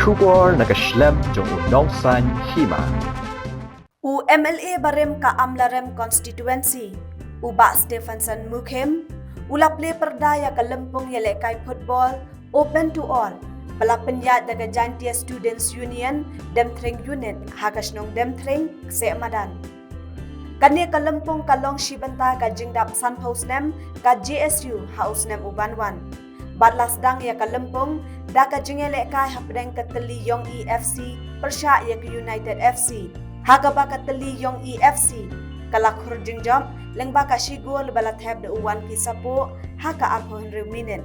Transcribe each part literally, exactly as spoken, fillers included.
Khubor na ka shlem jong u Nongsaiñ Hima. U M L A barim ka Amlarem Constituency, u Bah Stephenson Mukhim, u la plie pyrda ïa ka lympung ïalehkai football open to all ba la pynïaid da ka Jaintia Students Union, Demthring Unit, ha ka shnong Demthring, Kseh Madan. Kane ka lympung ka long shi bynta ka jingdap sanphew snem ka J S U ha u snem u ban wan. Bad la sdang ïa ka lympung da ka jingïalehkai hapdeng ka tylli Ïong E F C pyrshah ïa ka United F C, ha kaba ka tylli Ïong E F C ka la khur jingjop lyngba ka shi gol ba la thep da u Wanki Sapoh ha ka arphew hynriew minit.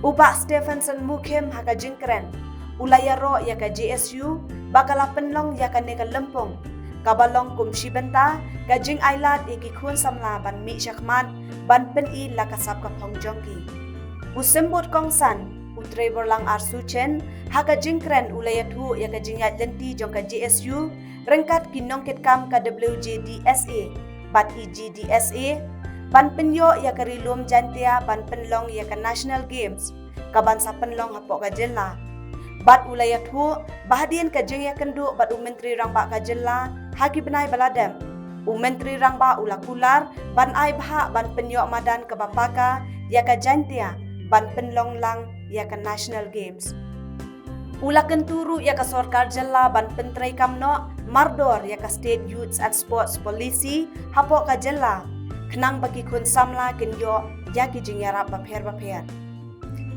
U Bah Stephenson Mukhim ha ka jingkren u la ïaroh ïa ka J S U ba ka la pynlong ïa kane ka lympung kaba long kum shi bynta ka jingailad ïa ki khun samla ban mih shakhmat ban pyni la ka sap ka phong jong ki. U Symbud Kongsan, u Trevor Lang Arsuchen, ha ka jingkren u la ïathuh ïa ka jingïaid lynti jong ka J S U ryngkat ki nongkitkam ka W J D S A bad E G D S A ban pynïoh ïa ka Ri Lum Jaintia ban pynlong ïa ka National Games ka ban sa pynlong hapoh ka jylla. Bad u la ïathuh ba hadien ka jingïakynduh bad u Myntri Rangbah ka jylla ha ki bnai ba la dep, u Myntri Rangbah u la kular ban ai bhah ban pynïoh madan kaba paka ïa ka Jaintia ban pynlong lang ïa ka National Games. U la kyntu ruh ïa ka sorkar jylla ban pyntreikam noh mardor ïa ka State Youth and Sports Policy hapoh ka jylla, khnang ba ki khun samla kin ïoh ïa ki jingïarap bapher bapher.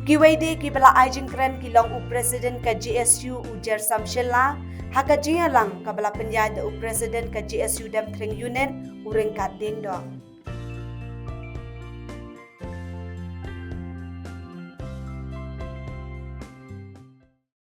Kiwei de kiba la ai jingkren ki long u President ka J S U u Jersam Shylla, ha ka jingïalang kaba la pynïaid da u President ka J S U Demthring Unit u Ryngkat Diengdoh.